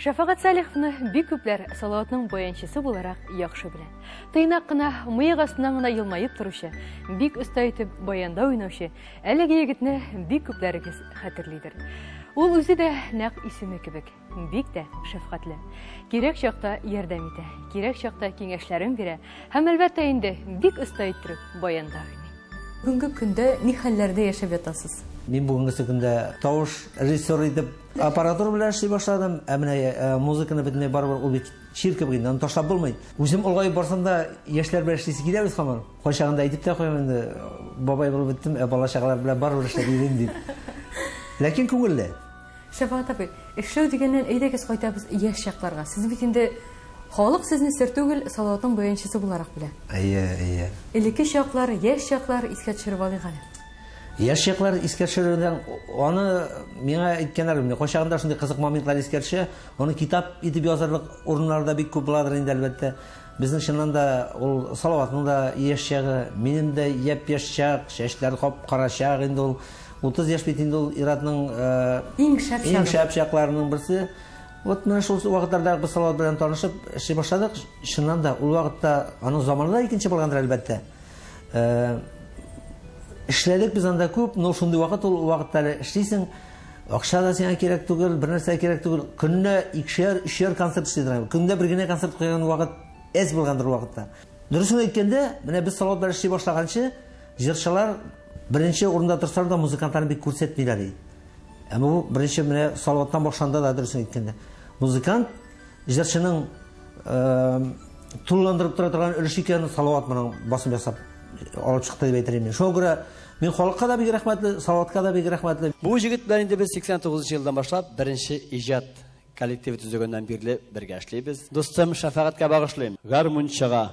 Шәфәгать Салиховны бик күпләр Салаватның баянчысы буларак яхшы белә. Тыйнак кына, мыек астыннан гына елмаеп торучы, бик оста итеп баянда уйнаучы әлеге егетне бик күпләрегез хәтерлидер. Ул үзе дә нәкъ исеме кебек, бик тә шәфкатьле. Кирәк чакта ярдәм итә, кирәк чакта киңәшләрен бирә һәм, әлбәттә инде, бик оста иттереп баянда уйный. Бүгенге көндә ни хәлләрдә яшәп ятасыз? Мин бүгенгесе көндә тавыш режиссеры итеп аппаратура белән эшли башладым. Ә менә э, музыканы бөтенләй барыбер ул бит чир кебек инде, аны ташлап булмый. Үзем олгаеп барсам да, яшьләр белән эшлисе килә бит һаман. Кайчагында әйтеп тә куям инде, бабай булып беттем, ә бала чагалар белән барыбер эшләп йөрим дип. Ләкин күңелле. Шәфәгать абый, эшләү дигәннән әйдәгез кайтабыз яшь чакларга. Сез бит инде халык сезне сер түгел, Салаватның баянчысы буларак белә. Әйе, әйе. Элекке чаклар, яшь чаклар искә төшереп алыйк әле. Яшь чаклар искә төшерүдән аны миңа әйткәннәр, менә кайчагында шундый кызык моментлар искә төшә, аны китап итеп язарлык урыннар да бик күп буладыр инде, әлбәттә. Безнең чыннан да ул Салаватның да яшь чагы, минем дә япь-яшь чак, чәчләр кап-кара чак инде ул. 30 яшь бит инде ул ир-атның иң шәп иң шәп чакларының берсе. Вот менә шул вакытларда без Салават белән танышып эшли башладык. Чыннан да ул вакытта аның заманы да икенче булгандыр, әлбәттә. Эшләдек без анда күп, но шундый вакыт ул вакытта әле эшлисең, акча да сиңа кирәк түгел, бер нәрсә кирәк түгел. Көненә икешәр, өчәр концерт эшли торган. Көндә бер генә концерт куйган вакыт әз булгандыр ул вакытта. Дөресен әйткәндә, менә без Салават белән эшли башлаганчы, җырчылар беренче урында торсалар да, музыкантларны бик күрсәтмиләр иде. Ә бу беренче менә Салаваттан башланды да, дөресен әйткәндә. Музыкант җырчының тулыландырып тора торган өлеш икән, Салават моның басым ясап алып чыкты дип әйтер идем. Шуңа күрә мин халыкка да бик рәхмәтле, Салаватка да бик рәхмәтле. Бу җегет белән инде без 89 елдан башлап беренче иҗат коллективы төзегәннән бирле бергә эшлибез. Дустым Шәфәгатькә багышлыйм. Гармунчыга.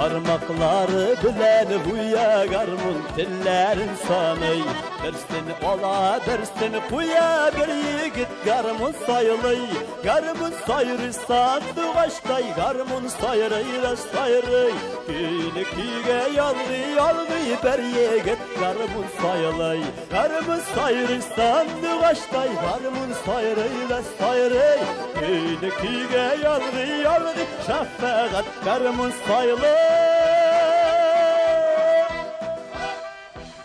Бармаклары белән гүя гармун телләрен саный. Берсен ала, берсен куя, бер егет гармун сайлый. Гармун сайрый сандугачтай, гармун сайрый да сайрый. Көйне көйгә ялгый, ялгый, бер егет гармун сайлый. Гармун сайрый сандугачтай, гармун сайрый да сайрый. Көйне көйгә ялгый, ялгый, шәфәгать гармун сайлый.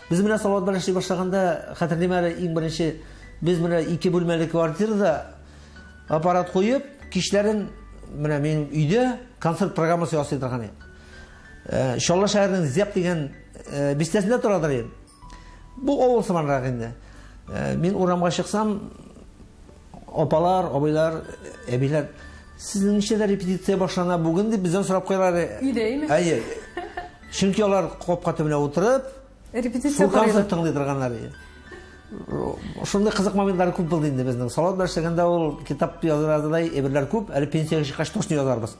Без менә Салават белән эшли башлаганда, хәтерлим әле, иң беренче без менә ике бүлмәле квартирада аппарат куеп, кичләрен менә минем өйдә концерт программасы ясый торган идек. Э, Чаллы шәһәренең Зяб дигән э, бистәсендә торадыр идем. Бу авыл сыманрак инде. Э, мин урамга чыксам, апалар, абыйлар, әбиләр, сезнең ничәдә репетиция башлана бүген дип бездән сорап куялар. Өйдә име? Әйе. Чөнки алар капка төбенә утырып, репетиция шул концерт тыңлый торганнар иде. Шундый кызык моментлар күп булды инде безнең. Салават белән эшләгәндә ул китап язардай әйберләр күп, әле пенсиягә чыккач точно язарбыз.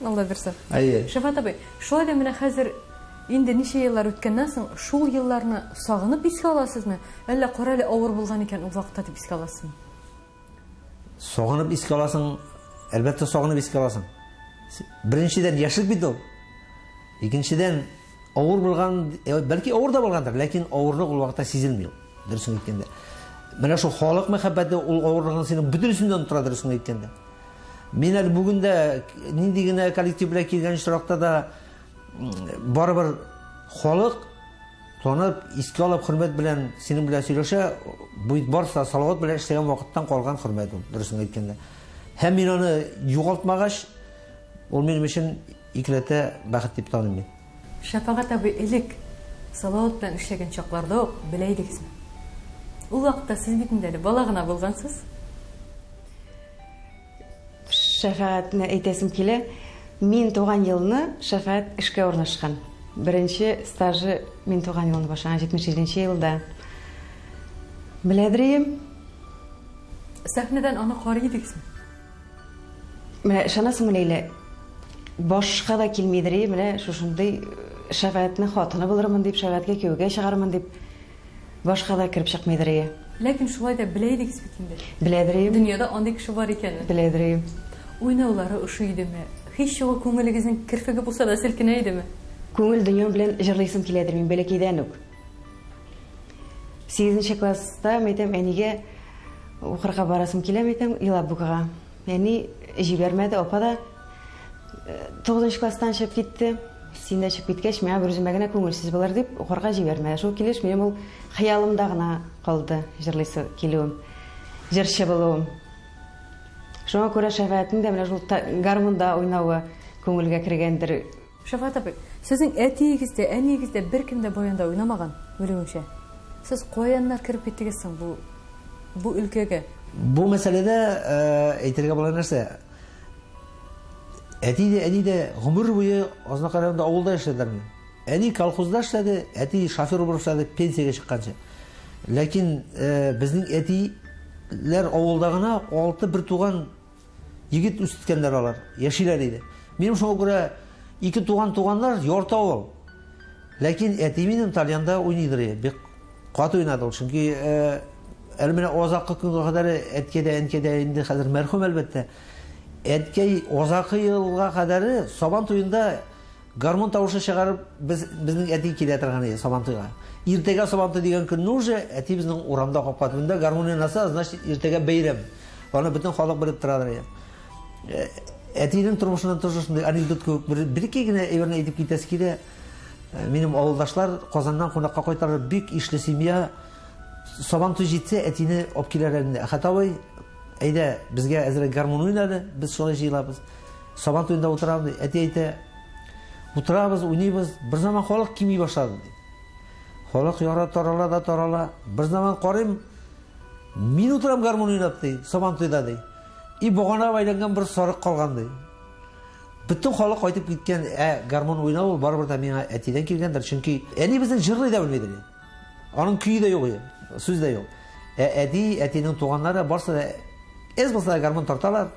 Алла бирсә. Әйе. Шәфәгать абый, шулай да менә хәзер инде ничә еллар үткәннән соң, шул елларны сагынып искә аласызмы? Әллә кара әле авыр булган икән ул вакытта дип искә аласызмы? Сагынып искә аласың, әлбәттә сагынып искә аласың. Беренчедән яшьлек бит ул. Икенчедән авыр булган, э, бәлки авыр да булгандыр, ләкин авырлык ул вакытта сизелми ул, дөресен әйткәндә. Менә шул халык мәхәббәте ул авырлыгын синең бөтенесен дә оныттыра, дөресен әйткәндә. Мин әле бүген дә нинди генә коллектив белән килгән очракта да барыбер халык танып, искә алып, хөрмәт белән синең белән сөйләшә, бу бит барысы да Салават белән эшләгән вакыттан калган хөрмәт ул, дөресен әйткәндә. Һәм мин аны югалтмагач, ул минем өчен икеләтә бәхет дип таныйм мин. Шәфәгать абый, элек Салават белән эшләгән чакларда ук белә идегезме? Ул вакытта сез бит инде әле бала гына булгансыз. Шәфәгатьне әйтәсем килә. Мин туган елны Шәфәгать эшкә урнашкан. Беренче стажы мин туган елны башланган, 77 нче елда. Беләдер ием. Сәхнәдән аны карый идегезме? Менә ышанасыңмы, Ләйлә, башка да килмидер, менә шушындый э, Шәфәгатьнең хатыны булырмын дип, Шәфәгатькә кияүгә чыгармын дип, башка да кереп чыкмыйдыр ие. Ләкин шулай да белә идегез бит инде. Беләдер идем. Дөньяда андый кеше бар икәнен. Беләдер идем. Уйнаулары ошый идеме? Һич югы күңелегезнең керфеге булса да селкенә идеме? Күңел дөньям белән җырлыйсым киләдер мин бәләкәйдән үк. Сигезенче класста, мәйтәм, әнигә укырга барасым килә, мәйтәм, Елабугага. Әни җибәрмәде, апа да тугызынчы класстан чыгып китте. Син дә чыгып киткәч, миңа бер үземә генә күңелсез булыр дип, укырга җибәрмәде. Шул килеш минем ул хыялымда гына калды җырлыйсы килүем, җырчы булуым. Шуңа күрә Шәфәгатьнең дә менә шул гармунда уйнавы күңелгә кергәндер. Шәфәгать абый, сезнең әтиегез дә, әниегез дә беркем дә баянда уйнамаган, белүемчә. Сез каяннар кереп киттегез соң бу бу өлкәгә? Бу мәсьәләдә әйтергә була нәрсә. Әти дә, әни дә гомер буе Азнакай районында авылда эшләделәр минем. Әни колхозда эшләде, әти шофер булып эшләде пенсиягә чыкканчы. Ләкин безнең әтиләр авылда гына алты бертуган егет үстерткәннәр алар, яшиләр иде. Минем шуңа күрә ике туган туганнар ярты авыл. Ләкин әти минем тальянда уйныйдыр иде, бик каты уйнады ул. Чөнки әле менә азаккы көнгә кадәр әткәй дә, әнкәй дә инде хәзер мәрхүм әлбәттә. Әткәй азаккы елга кадәр Сабан туенда гармун тавышы чыгарып без безнең әти килә торган иде Сабан туйга. Иртәгә Сабан туй дигән көнне уже әти безнең урамда капка төбендә гармун уйнаса, значит, иртәгә бәйрәм. Аны бөтен халык белеп торадыр иде. Әтинең тормышыннан тоже шундый анекдот кебек бер, бер-ике генә әйберне әйтеп китәсе килә. Минем авылдашлар Казаннан кунакка кайталар, бик ишле семья. Сабан туй җитсә, әтине алып киләләр инде. Әхәт абый, әйдә, безгә әзрәк гармун уйна әле, без шулай җыелабыз. Сабан туенда утырабыз, ди. Әти әйтә, утырабыз, уйныйбыз. Бер заман халык кими башлады, ди. Халык яра тарала да тарала. Бер заман карыйм, мин утырам гармун уйнап, ди, Сабан туйда, ди. И баганага бәйләнгән бер сарык калган, ди. Бөтен халык кайтып киткән, ә гармун уйнау ул барыбер дә миңа әтидән килгәндер, чөнки әни безнең җырлый да белмидер. Аның көе дә юк иде, сүз дә юк. Ә әти, әтинең туганнары барсы да әз булса да гармун тарталар.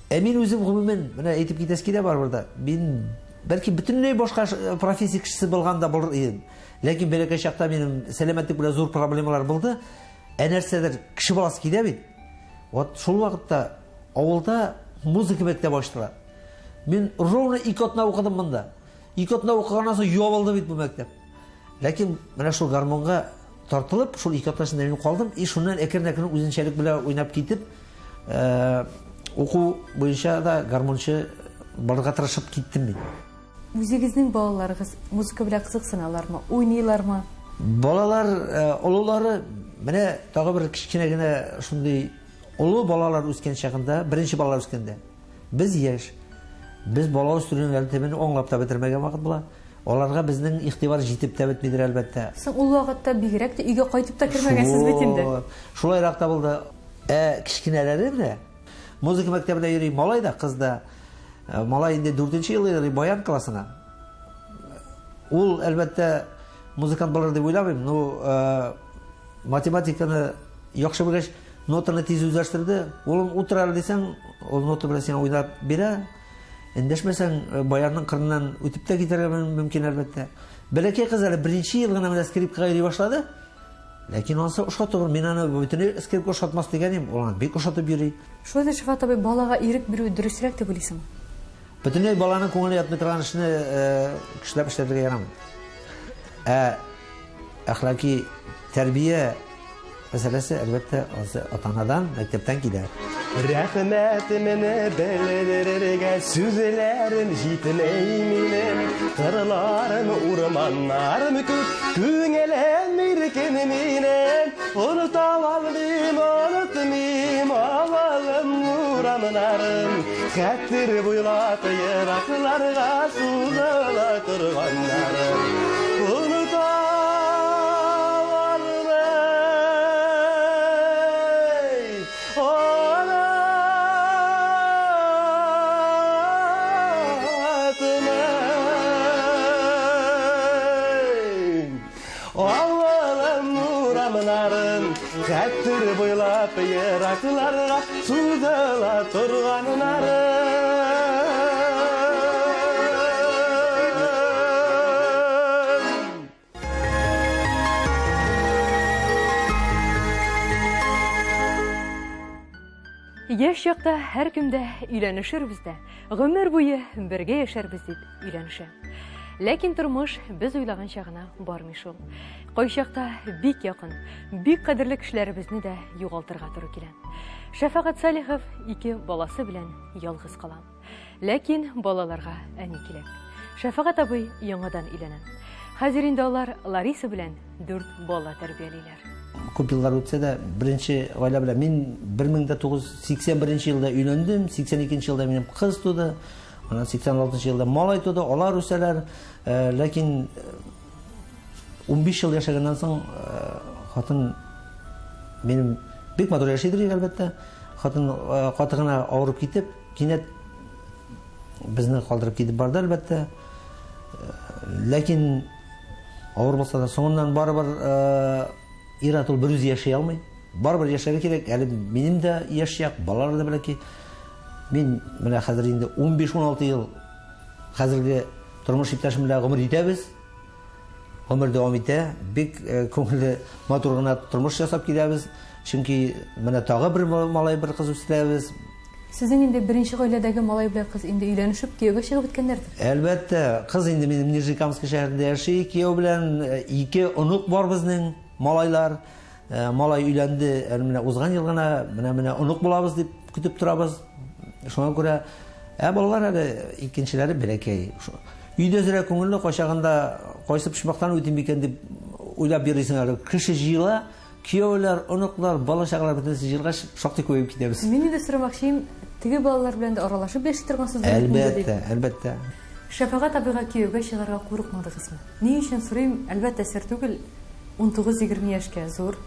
Ә мин үзем гомумән, менә әйтеп китәсе килә барыбер дә, мин бәлки бөтенләй башка профессия кешесе булган да булыр идем. Ләкин бәләкәй чакта минем сәламәтлек белән зур проблемалар булды. Ә нәрсәдер кеше баласы килә бит. Вот шул вакытта авылда музыка мәктәбе ачтылар. Мин ровно ике атна укыдым монда. Ике атна укыганнан соң ябылды бит бу мәктәп. Ләкин менә шул гармунга тартылып, шул ике атна эчендә мин калдым. И шуннан әкрен-әкрен үзенчәлек белән уйнап китеп, уку буенча да гармунчы булырга тырышып киттем мин. Үзегезнең балаларыгыз музыка белән кызыксыналармы, уйныйлармы? Балалар, олылары, менә тагы бер кечкенә генә шундый олы балалар үскән чагында, беренче балалар үскәндә, без яшь, без бала үстерүнең әле төбен аңлап та бетермәгән вакыт була. Аларга безнең игътибар җитеп тә бетмидер, әлбәттә. Соң ул вакытта бигрәк тә өйгә кайтып та кермәгәнсез бит инде. Шулайрак та булды. Ә кечкенәләре менә музыка мәктәбенә йөри, малай да, кыз да. Малай инде дүртенче ел йөри баян классына. Ул, әлбәттә, музыкант булыр дип уйламыйм, но математиканы яхшы белгәч, нотаны тиз үзләштерде. Улым, утыр әле дисәң, ул нота белән сиңа уйнап бирә. Эндәшмәсәң, баянның кырыннан үтеп тә китәргә мөмкин, әлбәттә. Бәләкәй кыз әле беренче ел гына менә скрипкага йөри башлады. Ләкин анысы ошатып, мин аны бөтенләй скрипка ошатмас дигән идем, ул аны бик ошатып йөри. Шулай да, Шифат абый, балага ирек бирү дөресрәк дип уйлыйсыңмы? Бөтенләй баланың күңеленә ятмый торган эшне көчләп эшләтергә ярамый. Ә әхлаки тәрбия мәсьәләсе, әлбәттә, анысы ата-анадан, мәктәптән килә. Рәхмәтемне белдерергә сүзләрем җитми минем. Кырларым, урманнарым күп, күңелем иркен минем. Оныта алмыйм, онытмыйм авылым, урамнарым. Хәтер буйлап еракларга сузыла торганнарым. Оныта алмыйм, онытмыйм. Авылым урамнарын, хәтер буйлап еракларга сузыла торганнарын. Яшь чакта һәркем дә өйләнешербез дә, гомер буе бергә яшәрбез дип өйләнешә. Ләкин тормыш без уйлаганча гына бармый шул. Кайчакта бик якын, бик кадерле кешеләребезне дә югалтырга туры килә. Шәфәгать Салихов ике баласы белән ялгыз кала. Ләкин балаларга әни кирәк. Шәфәгать абый яңадан өйләнә. Хәзер инде алар Лариса белән дүрт бала тәрбиялиләр. Күп еллар үтсә дә, беренче гаилә белән мин 1981 елда өйләндем, 82 елда минем кыз туды, аннан 86 елда малай туды, алар үсәләр. Э, ләкин 15 ел яшәгәннән соң э, хатын минем бик матур яшидер, әлбәттә. Хатын э, каты гына авырып китеп, кинәт безне калдырып китеп барды, әлбәттә. Ләкин авыр булса да, соңыннан барыбер ир-ат ул берүзе яши алмый. Барыбер яшәргә кирәк. Әле минем дә яшь чак, балалар да бәлки. Мин менә хәзер инде 15-16 ел хәзерге тормыш иптәшем белән гомер итәбез. Гомер дәвам итә. Бик күңелле, матур гына тормыш ясап киләбез. Чөнки менә тагы бер малай, бер кыз үстерәбез. Сезнең инде беренче гаиләдәге малай белән кыз инде өйләнешеп, кияүгә чыгып беткәннәрдер? Әлбәттә, кыз инде минем Нижнекамский шәһәрендә яши, кияү белән ике онык бар безнең, малайлар. Малай өйләнде, әле менә узган ел гына, менә-менә онык булабыз дип көтеп торабыз. Шуңа күрә, ә балалар әле икенчеләре бәләкәй. Өйдә зрә күңелле, кайчагында кайсы почмактан үтим икән дип уйлап йөрисең әле. Кеше җыела, кияүләр, оныклар, бала-чагалар бөтенесе җыелгач, шактый күбәеп китәбез. Мин инде сорамакчыйм, теге балалар белән дә аралашып яши торгансыздыр бит инде дип. Әлбәттә, әлбәттә. Шәфәгать абыйга кияүгә чыгарга курыкмадыгызмы? Ни өчен сорыйм, әлбәттә, сер түгел, 19-20 яшькә зур.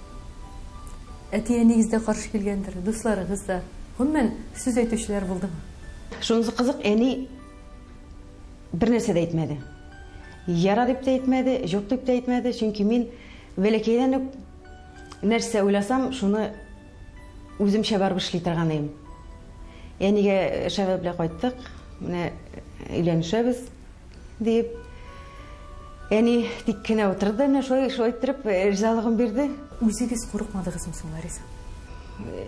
Әти-әниегез дә каршы килгәндер, дусларыгыз да. Гомумән, сүз әйтүчеләр булдымы? Шунысы кызык, әни бер нәрсә дә әйтмәде. Яра дип тә әйтмәде, юк дип тә әйтмәде, чөнки мин бәләкәйдән үк нәрсә уйласам, шуны үземчә барып эшли торган идем. Әнигә Шәвә белән кайттык, менә өйләнешәбез диеп. Әни тик кенә утырды, менә шулай шулай иттереп ризалыгын бирде. Үзегез курыкмадыгызмы соң, Лариса?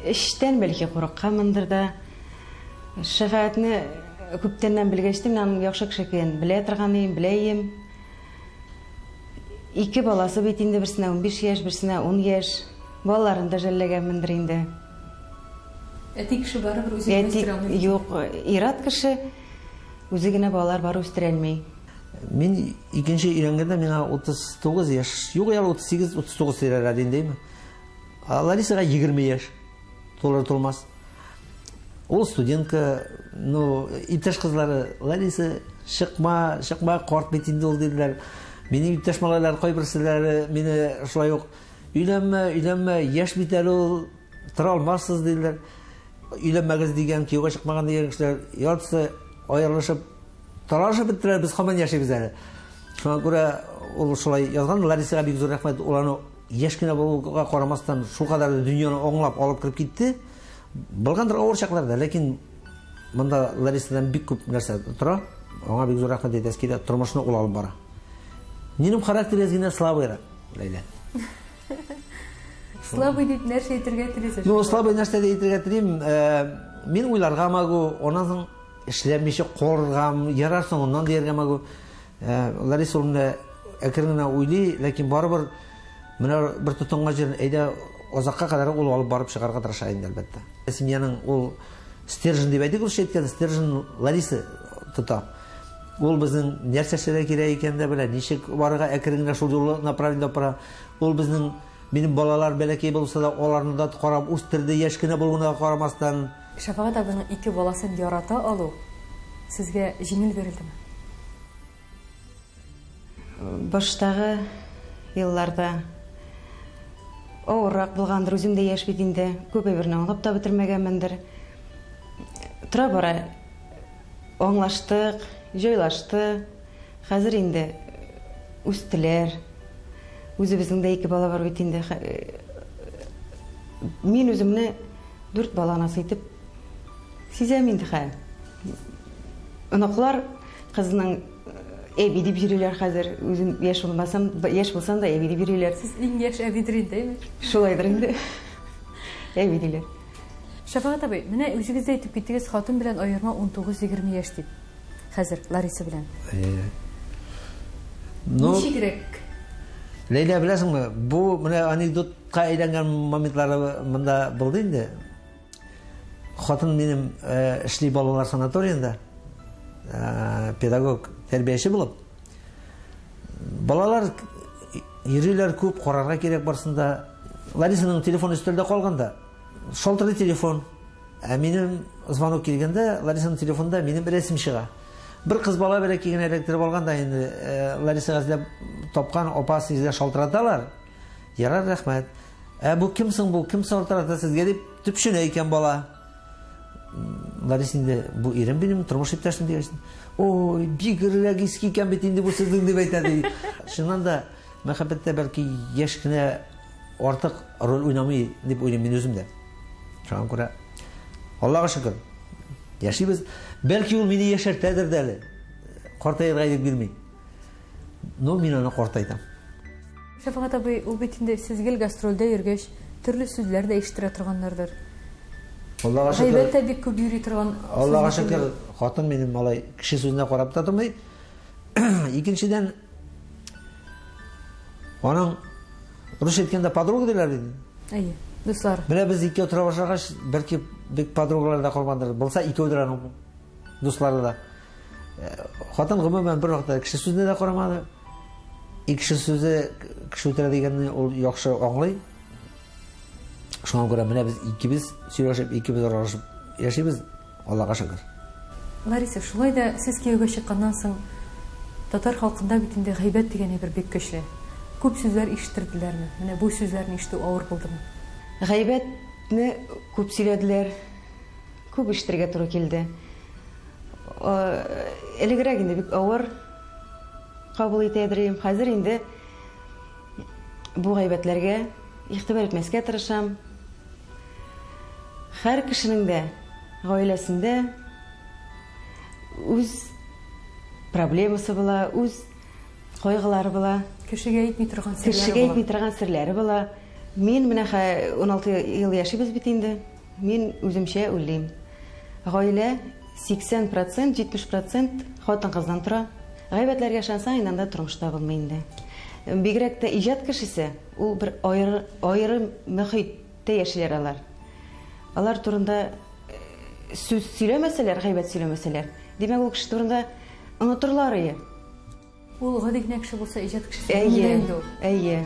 Эчтән бәлки курыкканмындыр да. Шәфәгатьне күптәннән белгәч тә, мин аның яхшы кеше икәнен белә торган идем, белә идем. Ике баласы бит инде, берсенә 15 яшь, берсенә 10 яшь. Балаларын да жәлләгәнмендер инде. Әти кеше барыбер үзе генә үстерә алмый. Юк, ир-ат кеше үзе генә балалар бар үстерә алмый. Мин икенче өйләнгәндә миңа 39 яшь, юк әле 38, 39 тирәләр инде. Ларисага 20 яшь. Тулыр тулмас. Ул студентка, ну, иптәш кызлары, Лариса, чыкма, чыкма, карт бит инде ул диделәр. Минем иптәш малайлар кайберселәре мине шулай ук өйләнмә, өйләнмә, яшь бит әле ул, тора алмассыз диделәр. Өйләнмәгез дигән, кияүгә чыкмаган дигән кешеләр яртысы аерылышып, таралышып беттеләр, без һаман яшибез әле. Шуңа күрә ул шулай язган. Ларисага бик зур рәхмәт. Ул аны яшь кенә булуга карамастан, шулкадәр дөньяны аңлап алып кереп китте. Булгандыр авыр чакларда, ләкин монда Ларисадан бик күп нәрсә тора. Аңа бик зур рәхмәт әйтәсе килә, тормышны ул алып бара. Минем характер әз генә слабыйрак, Ләйлә. Слабый дип нәрсә әйтергә телисез? Ну, слабый нәрсә дип әйтергә телим, мин уйларга могу, аннан соң эшләмичә калырга, ярар соңыннан дияргә могу. Лариса ул менә әкрен генә уйлый, ләкин барыбер менә бер тотынган җирен әйдә азакка кадәр ул алып барып чыгарга тырыша инде, әлбәттә. Семьяның ул стержень дип әйтик, русча әйткәндә, стержень Лариса тота. Ул безнең нәрсә эшләргә кирәк икәнен дә белә, ничек барырга әкрен генә шул юлы направлениедә бара. Ул безнең, минем балалар бәләкәй булса да, аларны да карап үстерде, яшь кенә булуына карамастан. Шәфәгать абыйның ике баласын ярата алу сезгә җиңел бирелдеме? Баштагы елларда авыррак булгандыр, үзем дә яшь бит инде, күп әйберне аңлап та бетермәгәнмендер. Тора-бара аңлаштык, җайлашты. Хәзер инде үстеләр. Үзебезнең дә ике бала бар бит инде. Мин үземне дүрт бала анасы итеп сизәм инде хәзер. Оныклар кызның әби дип йөриләр хәзер. Үзем яшь булмасам, яшь булсам да әби дип йөриләр. Сез иң яшь әбидер инде, әйме? Шулайдыр инде. Әби диләр. Шәфәгать абый, менә үзегез дә әйтеп киттегез, хатын белән аерма 19-20 яшь дип. Хәзер Лариса белән. Әйе. Ну, Ничегрәк? Ләйлә, беләсеңме, бу менә анекдотка әйләнгән моментлары монда булды инде. Хатын минем э, эшли балалар санаториенда э, педагог, тәрбияче булып. Балалар йөриләр күп, карарга кирәк барсын да. Ларисаның телефоны өстәлдә калган да, шалтырый телефон. Ә минем звонок килгәндә, Ларисаның телефонында минем рәсем чыга. Бер кыз бала бәләкәй генә эләктереп алган да инде э, Ларисага эзләп тапкан апа сезгә шалтыраталар. Ярар, рәхмәт. Ә бу кем соң бу? Кем шалтырата сезгә дип төпченә икән бала. Лариса инде бу ирем минем, тормыш иптәшем дигәч. Ой, бигрәк иске икән бит инде бу сезнең дип әйтә ди. Чыннан да мәхәббәттә бәлки яшь кенә артык роль уйнамый дип уйлыйм мин үзем дә. Шуңа күрә Аллага шөкер. Яшибез. Бәлки ул мине яшәртәдер дә әле. Картаерга ирек бирми. Но мин аны картайтам. Шәфәгать абый, ул бит инде сез гел гастрольдә йөргәч, төрле сүзләр дә ишеттерә торганнардыр. Аллага шөкер. Гайбәт тә бик күп йөри торган. Аллага шөкер, хатын минем малай кеше сүзенә карап та тормый. Икенчедән, аның русча әйткәндә подруга диләр бит. Әйе, дуслар. Менә без икәү тора башлагач, бәлки бик подругалар да калгандыр. Булса икәүдер аның дуслары да. Хатын гомумән бер вакытта кеше сүзенә дә карамады. И кеше сүзе кеше үтерә дигәнне ул яхшы аңлый. Шуңа күрә менә без икебез сөйләшеп, икебез аралашып яшибез, Аллага шөкер. Лариса, шулай да сез кияүгә чыкканнан соң татар халкында бит инде гайбәт дигән әйбер бик көчле. Күп сүзләр ишеттерделәрме? Менә бу сүзләрне ишетү авыр булдымы? Гайбәтне күп сөйләделәр, күп ишетергә туры килде. Элегрәк инде бик авыр кабул итә идем. Хәзер инде бу гайбәтләргә игътибар итмәскә тырышам. Һәр кешенең дә гаиләсендә үз проблемасы була, үз кайгылары була. Кешегә әйтми торган серләре була. Кешегә әйтми торган серләре була. Мин менә 16 ел яшибез бит инде. Мин үземчә уйлыйм. Гаилә 80 процент, 70 процент хатын-кыздан тора. Гайбәтләргә ышансаң, инде анда тормыш та булмый инде. Бигрәк тә иҗат кешесе, ул бер аеры, аерым мөхиттә яшиләр алар. Алар турында сүз сөйләмәсәләр, гайбәт сөйләмәсәләр, димәк, ул кеше турында онытырлар ие. Ул гади генә кеше булса, иҗат кешесе булмый да инде ул. Әйе.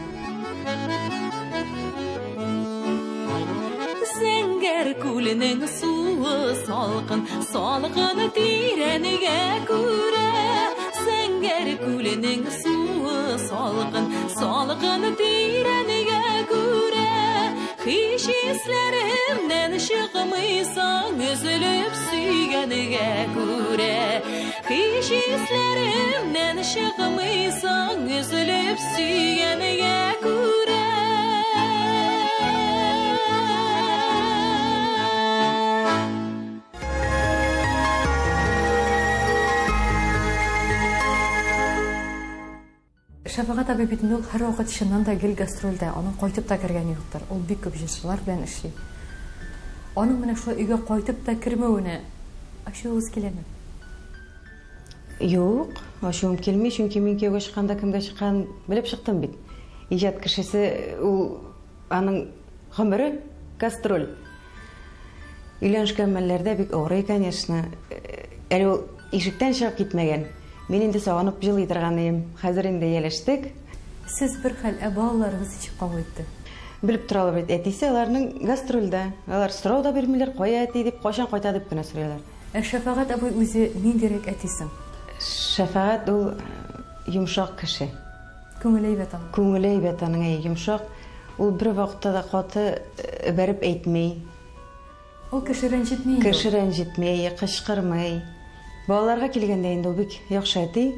Зәңгәр күленең суы салкын, салкын тирәнгә күрә. Зәңгәр күленең суы салкын, салкын тирәнгә күрә. Һич исләремнән чыкмыйсың, өзелеп сөйгәнгә күрә. Һич исләремнән чыкмыйсың, өзелеп сөйгәнгә күрә. Шәфәгать абый бит инде ул һәрвакыт чыннан да гел гастрольдә, аның кайтып та кергәне юктыр. Ул бик күп җырчылар белән эшли. Аның менә шулай өйгә кайтып та кермәвенә ачуыгыз киләме? Юк, ачуым килми, чөнки мин кияүгә чыкканда кемгә чыкканын белеп чыктым бит. Иҗат кешесе ул аның гомере гастроль. Өйләнешкән мәлләрдә бик авырый, конечно. Әле ул ишектән чыгып китмәгән. Мин инде сагынып җылый торган идем. Хәзер инде ияләштек. Сез бер хәл, ә балаларыгыз ничек кабул итте? Белеп торалар бит, әтисе аларның гастрольдә. Алар сорау да бирмиләр, кая әти дип, кайчан кайта дип кенә сорыйлар. Ә Шәфәгать абый үзе ниндирәк әти соң? Шәфәгать ул йомшак кеше. Күңеле әйбәт аның. Күңеле әйбәт аның, әйе, йомшак. Ул бер вакытта да каты бәреп әйтми. Ул кеше рәнҗетми инде ул. Кеше рәнҗетми, әйе, кычкырмый. Балаларга килгәндә инде ул бик яхшы әти.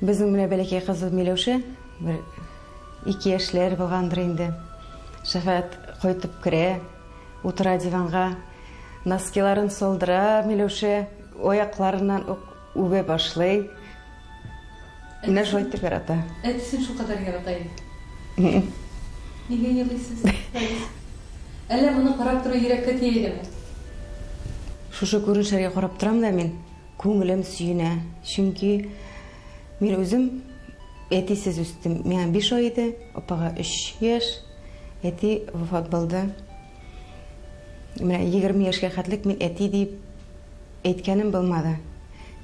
Безнең менә бәләкәй кызыбыз Миләүшә, бер ике яшьләр булгандыр инде. Шәфәгать кайтып керә, утыра диванга, носкиларын салдыра Миләүшә, аякларыннан ук үбә башлый. Менә шулай итеп ярата. Әтисен шулкадәр ярата инде. Нигә елыйсыз, Рәис? Әллә моны карап тору йөрәккә тия идеме? Шушы күренешләргә карап торам да мин, күңелем сөенә. Чөнки мин үзем әтисез үстем. Миңа 5 ай иде, апага 3 яшь. Әти вафат булды. Менә 20 яшькә хәтлек мин әти дип әйткәнем булмады.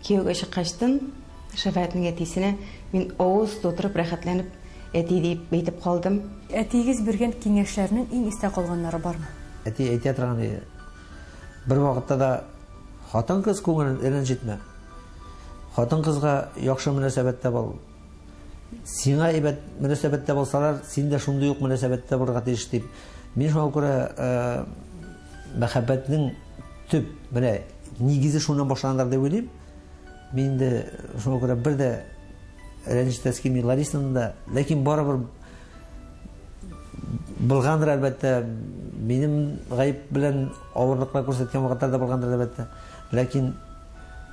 Кияүгә чыккачтын Шәфәгатьнең әтисенә мин авыз тутырып рәхәтләнеп әти дип әйтеп калдым. Әтиегез биргән киңәшләрнең иң истә калганнары бармы? Әти әйтә торган иде, бер вакытта да хатын-кыз күңелен рәнҗетмә. Хатын-кызга яхшы мөнәсәбәттә бул. Сиңа әйбәт мөнәсәбәттә булсалар, син дә шундый ук мөнәсәбәттә булырга тиеш дип. Мин шуңа күрә мәхәббәтнең төп менә нигезе шуннан башланадыр дип уйлыйм. Мин инде шуңа күрә бер дә рәнҗетәсе килми Ларисаны да, ләкин барыбер булгандыр әлбәттә, минем гаеп белән авырлыклар күрсәткән вакытлар да булгандыр әлбәттә. Ләкин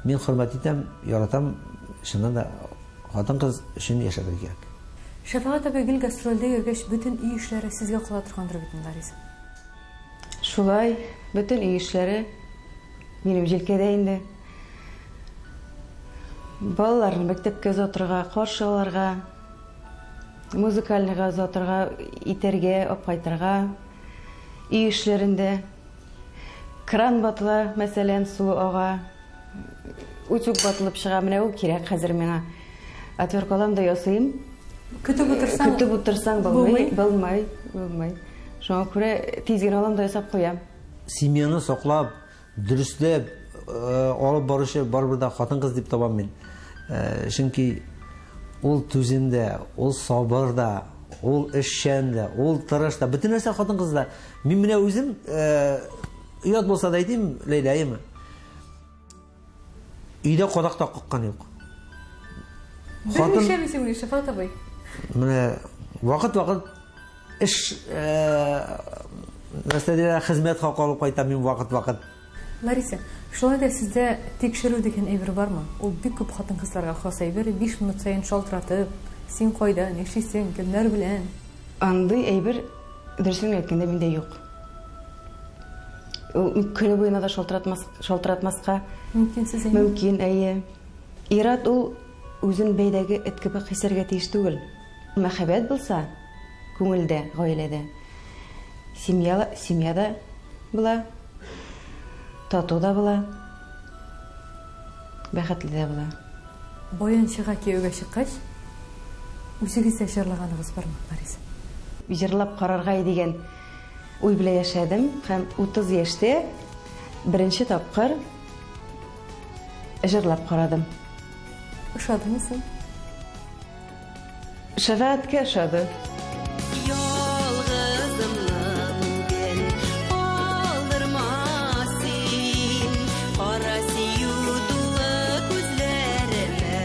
мин хөрмәт итәм, яратам, чыннан да хатын-кыз өчен яшәргә кирәк. Шәфәгать абый гел гастрольдә йөргәч, бөтен өй эшләре сезгә кала торгандыр бит инде, Лариса? Шулай, бөтен өй эшләре минем җилкәдә инде. Балаларны мәктәпкә озатырга, каршы алырга, музыкальныйга озатырга, итәргә, алып кайтырга, өй эшләрендә. Кран ватыла, мәсәлән, су ага, утюг ватылып чыга, менә ул кирәк хәзер миңа. Отвертка алам да ясыйм. Көтеп утырсаң, Көтеп утырсаң булмый, булмый, булмый. Шуңа күрә тиз генә алам да ясап куям. Семьяны саклап, дөресләп алып баручы барыбер дә хатын-кыз дип табам мин. Чөнки ул түзем дә, ул сабыр да, ул эшчән дә, ул тырыш та. Бөтен нәрсә хатын-кызда. Мин менә үзем, оят булса да әйтим, Ләйлә, әйеме? Өйдә кадак та каккан юк. Бер нишләмисең инде, Шәфәгать абый? Менә вакыт-вакыт эш нәрсә диләр, хезмәт хакы алып кайтам мин вакыт-вакыт. Лариса, шулай да сездә тикшерү дигән әйбер бармы? Ул бик күп хатын-кызларга хас әйбер, 5 минут саен шалтыратып, син кайда, нишлисең, кемнәр белән? Андый әйбер, дөресен генә әйткәндә, миндә юк. Ул көне буена да шалтыратмас, шалтыратмаска мөмкин сез әйе? Мөмкин, әйе. Ир-ат ул үзен бәйдәге эт кебек хисәргә тиеш түгел. Мәхәббәт булса, күңелдә, гаиләдә, семья, семья да була, тату да була, бәхетле дә була. Баянчыга кияүгә чыккач, үзегез дә җырлаганыгыз бармы, Лариса? Җырлап карарга дигән уй белән яшәдем һәм 30 яшьтә беренче тапкыр җырлап карадым. Ошадымы соң? Шәфәгатькә ошады. Ялгызымны бүген калдырма син, кара сөю тулы күзләремә.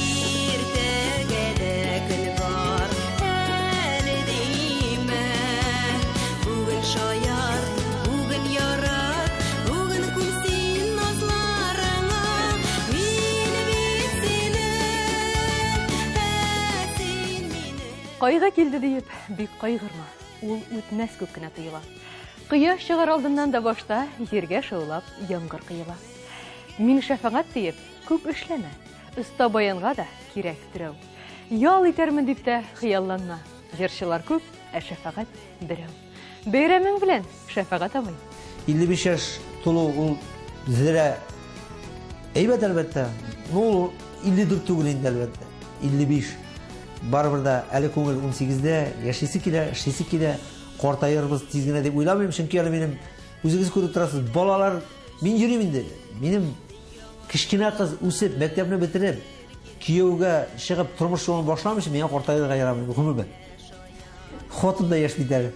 Иртәгә дә көн бар әле димә. Бүген шаярт, бүген ярат, бүген күм син назларыңа. Мин бит синең, ә син минем. Кайгы килде диеп, бик кайгырма. Ул үтмәс күк кенә тоела. Кояш чыгар алдыннан да башта җиргә шаулап яңгыр коела. Мин шәфәгать диеп, күп эшләмә. Оста баянга да кирәк терәү. Ял итәрмен дип тә хыялланма. Җырчылар күп, ә шәфәгать берәү. Бәйрәмең белән, Шәфәгать абый. 55 яшь тулу ул зрә әйбәт әлбәттә. Ну, ул 54 түгел инде әлбәттә. 55. Барыбер дә әле күңел 18-дә, яшисе килә, эшлисе килә. Картаербыз тиз генә дип уйламыйм, чөнки әле минем үзегез күреп торасыз, балалар, мин йөрим инде. Минем кечкенә кыз үсеп, мәктәпне бетереп, кияүгә чыгып тормыш юлын башламыйча, миңа картаерга ярамый, гомумән. Хатын да яшь бит әле.